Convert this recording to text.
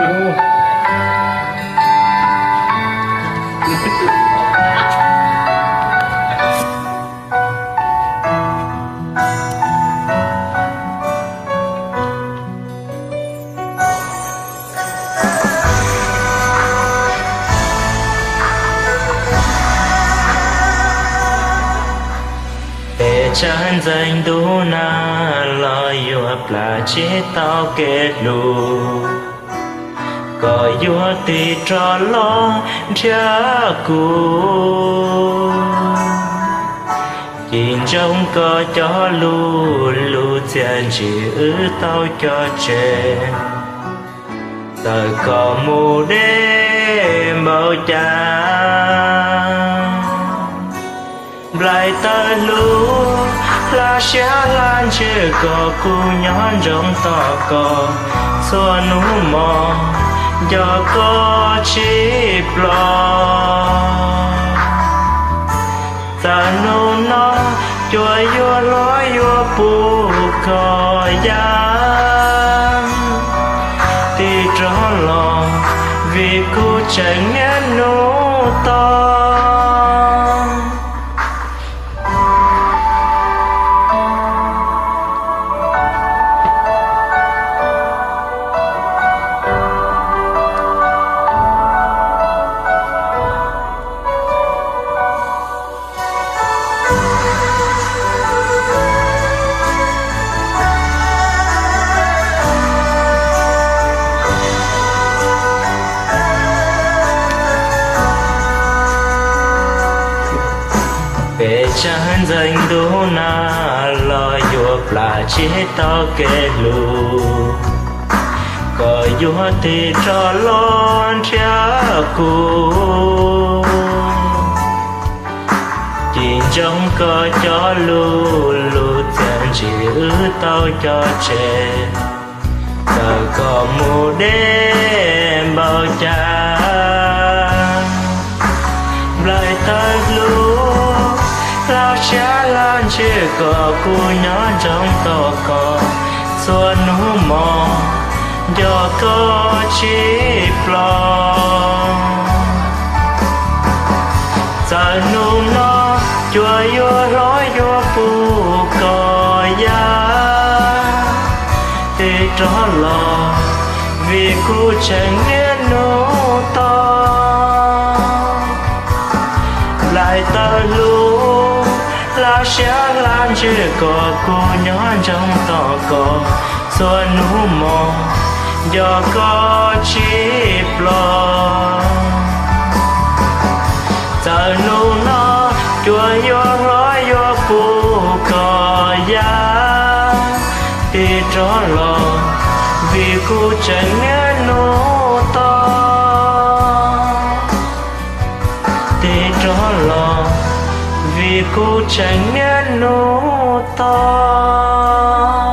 Peb tsav ntxeev ntuj nag los yuav plam tsis tau kev hlub, koj yuav tig rov los nrhiav kuv. Cim ntsoov koj cov lus, lub txiaj ntsim wb tau cog tseg. Txawm koj mus deb npaum cas, nplaim tawm hlub, hla siab hla ntsws kom kuv nyob ntsoov tos koj txhua hnub hmo, nco koj tsis ploj. Txawm hnub no cua yuav hlob yuav pub koj ya, tig rov los vim kuv tseem niaj hnub tos. Peb tsav ntxeev ntuj nag los yuav plam tsis tau kev hlub, koj yuav tig rov los nrhiav kuv. Cim ntsoov koj cov lus, lub txiaj ntsim wb tau cog tseg. Txawm koj mus deb npaum cas, nplaim tawm hlub, hla siab hla ntsws kom kuv nyob ntsoov tos koj txhua hnub hmo, nco koj tsis ploj. Txawm hnub no cua yuav hlob yuav pub koj ya, tig rov los vim kuv tseem niaj hnub tos. Nplaim tawm hlub, hla siab hla ntsws kom kuv nyob ntsoov tos koj txhua hnub hmo, nco koj tsis ploj. Txawm hnub no cua yuav hlob yuav pub koj ya, tig rov los vim kuv tseem niaj hnub tos. Tig rov los vim kuv tseem niaj hnub tos.